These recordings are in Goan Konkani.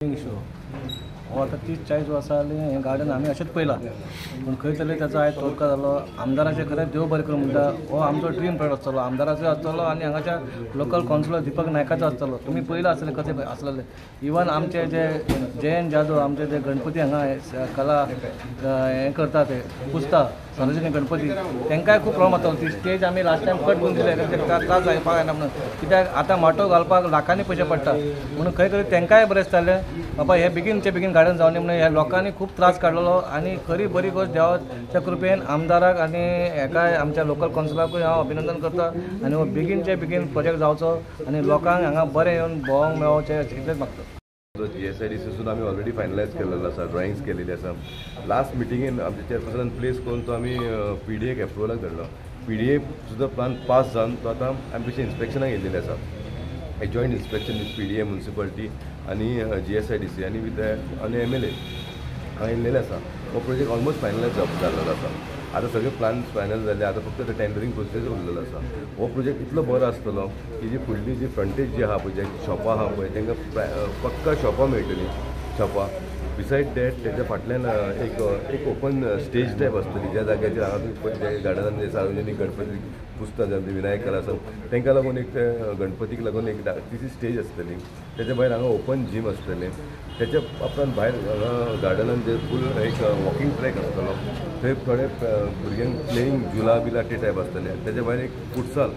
शो हो आतां 30-40 वर्सां जालीं हें गार्डन आमी अशेंच पळयलां, पूण खंय तरी ताचो आयज तोडका जालो. आमदाराचें खरें देव बरें करूं म्हणटा, हो आमचो ड्रीम प्रोजेक्ट आसतलो, आमदाराचो आसतलो आनी हांगाच्या लोकल कावन्सिलर दीपक नायकाचो आसतलो. तुमी पयलां आसतलें कशें आसलेलें. इवन आमचे जे जयंत जाधव आमचे जे गणपती हांगा कला हें करता ते पुजता सार्वजनीक गणपती, तांकांय खूब प्रॉब्लम जातालो. ती स्टेज आमी लास्ट टायम कट करून दिले, त्रास जावपाक जायना म्हणून, कित्याक आतां माटोव घालपाक लाखांनी पयशे पडटा म्हणून खंय तरी तांकांय बरें दिसतालें बाबा हे बेगीनचे बेगीन गार्डन जावनी म्हणून ह्या लोकांनी खूब त्रास काडलेलो. आनी खरी बरी गोश्ट देवाच्या कृपेन आमदाराक आनी हेकाय आमच्या लोकल कावन्सिलाकूय हांव अभिनंदन करता आनी हो बेगीनचे बेगीन प्रोजेक्ट जावचो आनी लोकांक हांगा बरें येवन भोंवंक मेळोवचें इतलेंच मागता. GSIDC सुद्दां आमी ऑलरेडी फायनलायज केलेलो आसा, ड्रॉइंग्स केलेली आसा. लास्ट मिटिंगेन आमच्या चेअरपर्सनान प्लेस करून तो आमी PDAक एप्रुवलाक धाडलो. PDA सुद्दां प्लान पास जावन तो आतां आमी बेश्टे इन्स्पेक्शनाक येयलेले आसा. A joint inspection with PDA municipality आनी GSIDC आनी विथ आनी MLA हांगा येयल्लेले आसा. हो प्रोजेक्ट ऑलमोस्ट फायनलायज जाल्लो आसा. आतां सगळे प्लान फायनल जाले, आतां फक्त टेंडरींग प्रोसेस उरलेलो आसा. हो प्रोजेक्ट इतलो बरो आसतलो की जी फुडली जी फ्रंटेज जी आहा पळय, जे शॉपां आहा पळय, तांकां पक्का शॉपां मेळटलीं. शॉपां बिसायड that तेच्या फाटल्यान एक एक ओपन स्टेज टायप आसतली, ज्या जाग्याचेर हांगा तुमी जे गार्डनान जे सार्वजनीक गणपती पुजता, जे विनायक कला आसा तांकां लागून एक गणपतीक लागून एक तिची स्टेज आसतली. तेच्या भायर हांगा ओपन जीम आसतलें. तेच्या उपरांत भायर हांगा गार्डनान जे फूल एक वॉकिंग ट्रॅक आसतलो, थंय थोडे भुरग्यांक प्लेईंग झुला बिला ते टायप आसतले. तेच्या भायर एक फुटसाल,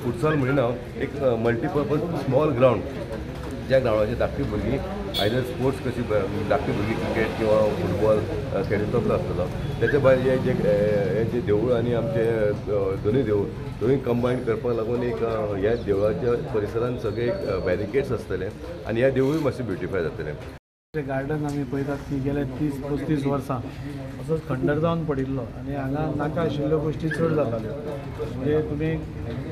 फुटसाल म्हणिना, एक मल्टीपर्पज स्मॉल ग्रावंड, ज्या ग्रावंडाचेर धाकटी भुरगीं आयदर स्पोर्ट्स कशी धाकटी भुरगीं क्रिकेट किंवा फुटबॉल खेळटा तसलो आसतलो. तेच्या भायर हे जे हे जे देवूळ आनी आमचे दोनूय देवूळ दोनूय कंबायन करपाक लागून एक ह्या देवळाच्या परिसरान सगळे एक बॅरिकेड्स आसतले आनी ह्या देवूय मातशें ब्युटिफाय जातलें. गार्डन आमी पळयतात की गेले 30-35 वर्सां असोच खंडर जावन पडिल्लो आनी हांगा नाका आशिल्ल्यो गोश्टी चड जाताल्यो. म्हणजे तुमी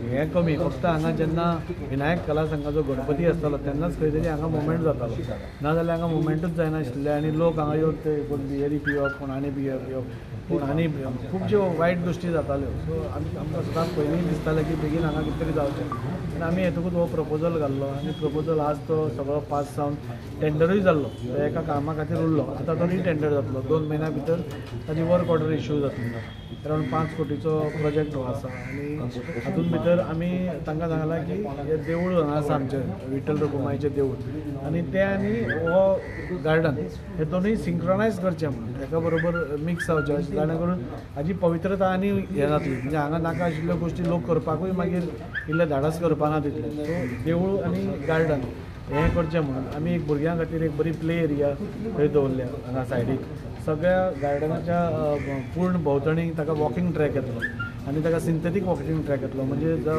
हें कमी, फक्त हांगा जेन्ना विनायक कला संघाचो गणपती आसतालो तेन्नाच खंय तरी हांगा मुवमेंट जातालो, नाजाल्यार हांगा मुवमेंटूच जायनाशिल्लें आनी लोक हांगा येवन ते कोण बियरी पिवप, कोण आनी बियर पिवप, कोण आनी खुबश्यो वायट गोश्टी जाताल्यो. सो आमी आमकां सदांच पयलीं दिसतालें की बेगीन हांगा कितें तरी जावचें आनी आमी येतकूच हो प्रपोजल घाल्लो आनी प्रपोजल आज तो सगळो पास जावन टेंडरूय जाल्लो. एका कामा खातीर उरलो, आतां तो रिटेंडर जातलो. 2 म्हयन्या भितर ताजी वर्क ऑर्डर इश्यू जातली. अरावंड 5 कोटीचो प्रोजेक्ट हो आसा आनी हातूंत भितर आमी तांकां सांगलां की हें देवूळ हांगा आसा आमचें विठ्ठल रखुमाईचें देवूळ आनी तें आनी हो गार्डन हे दोनूय सिंक्रोनायज करचें म्हणून एका बरोबर मिक्स जावचें, जाणें करून हाजी पवित्रता आनी हें जातली. म्हणजे हांगा नाका आशिल्ल्यो गोश्टी लोक करपाकूय मागीर इल्लें धाडस करपाना तितलें. सो देवूळ आनी गार्डन हें करचें म्हणून आमी एक भुरग्यां खातीर एक बरी प्ले एरिया थंय दवरल्या. हांगा सायडीक सगळ्या गार्डनाच्या पूर्ण भोंवतणी ताका वॉकिंग ट्रॅक येतलो आनी ताका सिंथेटीक वॉकिंग ट्रॅक येतलो, म्हणजे जो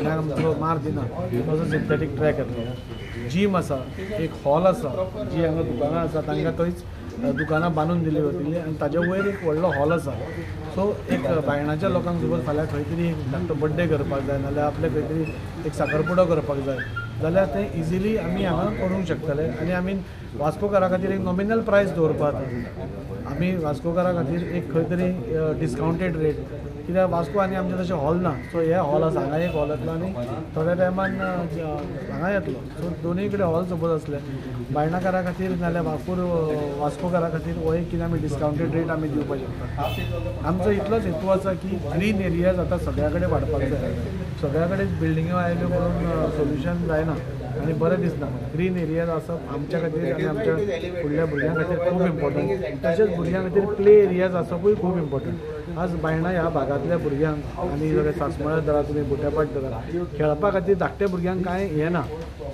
आमचो मार दिना तसो सिंथेटीक ट्रॅक येतलो. जीम आसा, एक हॉल आसा, जी हांगा दुकानां आसा तांकां थंयच दुकानां बांदून दिली वतली आनी ताजे वयर एक व्हडलो हॉल आसा. सो एक बायणाच्या लोकांक सपोज फाल्यां खंय तरी एक धाकटो बड्डे करपाक जाय, नाजाल्यार आपले खंय तरी एक साकरपुडो करपाक जाय जाल्यार तें इजिली आमी हांगा करूंक शकतले. आनी आमी वास्कोकारा खातीर एक नॉमिनल प्रायस दवरपाक जाता. आमी वास्कोकारा खातीर एक खंय तरी डिस्कावंटेड रेट, कित्याक वास्को आनी आमचें तशें हॉल ना. सो हे हॉल आसा, हांगा एक हॉल येतलो आनी थोड्या टायमान हांगा येतलो. सो दोनूय कडेन हॉल सपोज आसले बायणाकारा खातीर नाजाल्यार वास्कोर वास्कोकारा खातीर हो एक कितें आमी डिस्कावंटेड रेट आमी दिवपाक शकता. आमचो इतलोच हेतू आसा की ग्रीन एरियाज आतां सगळ्या कडेन वाडपाक जाय. सगळ्या कडेन बिल्डिंग्यो आयल्यो म्हणून सोल्युशन जायना आनी बरें दिसना. ग्रीन एरियाज आसप आमच्या खातीर आनी आमच्या फुडल्या भुरग्यां खातीर खूब इम्पॉर्टंट. तशेंच भुरग्यां खातीर प्ले एरियाज आसपूय खूब इम्पॉर्टंट. आज बायणा ह्या भागांतल्या भुरग्यांक आनी सगळे सासमळ्या धरा तुमी बुट्यापाट धरा, खेळपा खातीर धाकट्या भुरग्यांक कांय हें ना.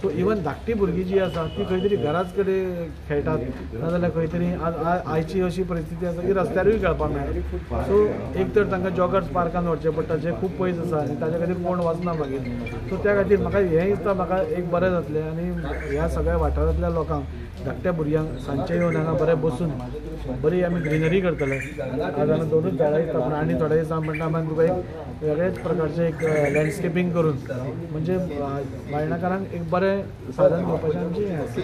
सो इवन धाकटी भुरगीं जी आसा ती खंय तरी घराच कडेन खेळटात, नाजाल्यार खंय तरी आज आयची अशी परिस्थिती आसा की रस्त्यारूय खेळपाक मेळना. सो एक तर तांकां जॉगर्स पार्कान व्हरचें पडटा जें खूब पयस आसा आनी ताच्या खातीर कोण वचना मागीर. सो त्या खातीर म्हाका हें दिसता म्हाका एक बरें जातलें आनी ह्या सगळ्या वाठारांतल्या लोकांक धाकट्या भुरग्यांक सांजचें येवन हांगा बरें बसून बरी आमी ग्रिनरी करतले. आज हांगा दोनूच झाडां दिसता पूण आनी थोडे दिसां म्हणटा आमी तुका एक वेगळेच प्रकारचें एक लँडस्केपींग करून म्हणजे बायणाकारांक एक बरें साधन दिवपाचें आमचें हें आसा.